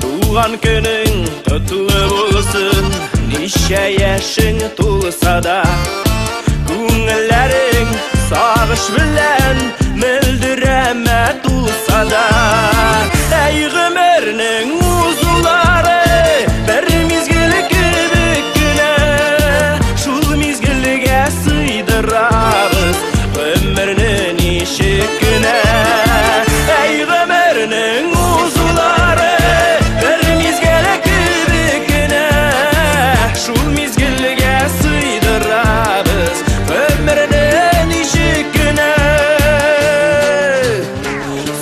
Туган көнең котлы булсын, ничә яшең тулса да, күңелләрең сагыш белән мөлдерәмә тулса да. Әй гомернең узулары бер мизгел кебек кенә, шул мизгелгә сыйдырабыз гомерне ничек кенә. Әй гомернең узулары бер мизгел кебек кенә, шул мизгелгә сыйдырабыз гомерне ничек кенә.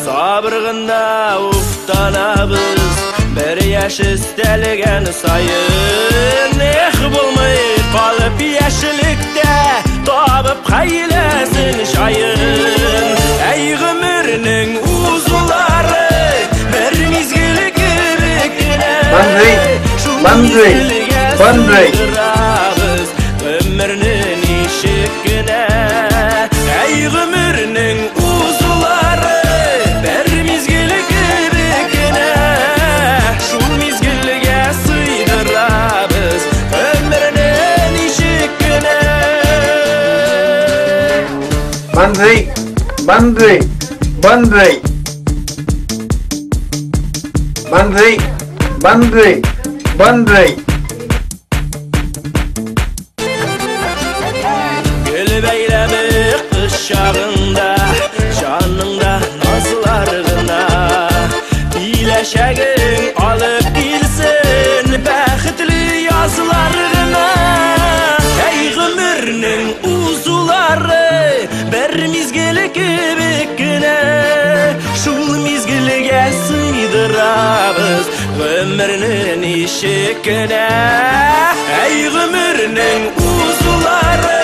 Сабыр гына уфтанабыз бер яшь өстәлгән саен, эх булмый калып яшьлектә табып хәйләсен чаен. Әй гомернең узулары бер мизгел кебек кенә, шул мизгелгә сыйдырабыз гомерне ничек кенә. Әй гомернең узулары бер мизгел кебек кенә, шул мизгелгә сыйдырабыз гомерне ничек кенә. Бандри, бандри, бандри. Бандри, бандри, бандри. Гөл бәйләме кыш чагында, җаныңда назлар гына. Киләчәгең алып килсен бәхетле язлар гына. Әй гомернең узулары бер мизгел кебек кенә, шул мизгелгә сыйдырабыз гомерне ничек кенә. Әй гомернең узулары